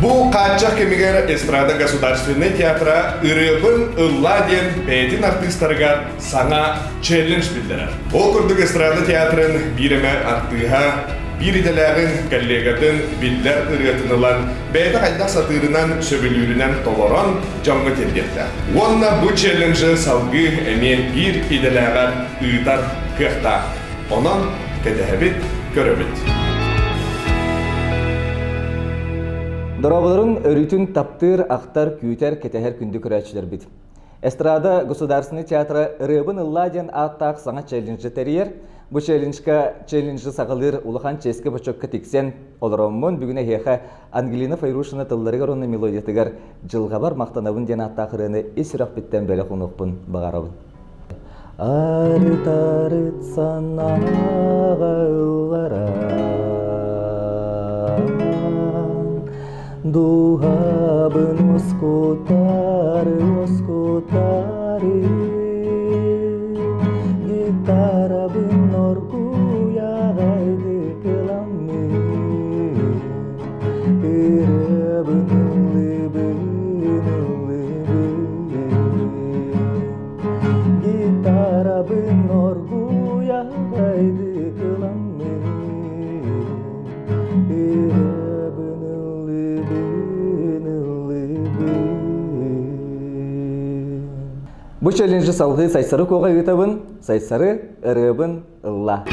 Бу хааччах кэмигэр эстрада государственнай театра ырыабын ыллаа диэн бэйэтин артыыстарыгар саҥа челлендж биллэрэр. Ол курдук эстрада театрын биир эмэ артыыһа биир идэлээҕин, коллегатын биллэр ырыатын ылан, бэйэтэ хайдах сатыырынан, сөбүлүүрүнэн толорон дьоҥҥо тиэрдиэхтээх. Уонна бу челленджи салгыы эмиэ биир идэлээҕэр ыытар кыахтаах. Онон кэтэһэбит, көрөбүт. Дорооболорун өрүүтүн таптыыр, ахтар, күүтэр, кэтэһэр күндү көрөөччүлэрбит. Эстрада государственный театра ырыабын ыллаа диэн ааттаах саҥа челленджи тэрийэр. Бу челленджка челленджи саҕалыыр улахан чиэскэ бочокка тиксэн олороммун бүгүн эһиэхэ Ангелина Файрушина тылларыгар уонна мелодиятыгар «Дьылҕабар махтанабын» диэн ааттаах ырыаны ис сүрэхпиттэн бэлэх уунуохпун баҕарабын. Арыт-арыт санааҕа ылларан, Дууһабын уоскутаары, уоскутаары, Гитарабын оргуйаҕайдык ыламмын, Ырыабын ыллыыбын, ыллыыбын. Гитарабын оргуйаҕайдык ыламмын, Ырыабын ыллыыбын, ыллыыбын. Бу челленджи салгыы Сайсары куоҕа ыытабын, Сайсары ырыабын ылла.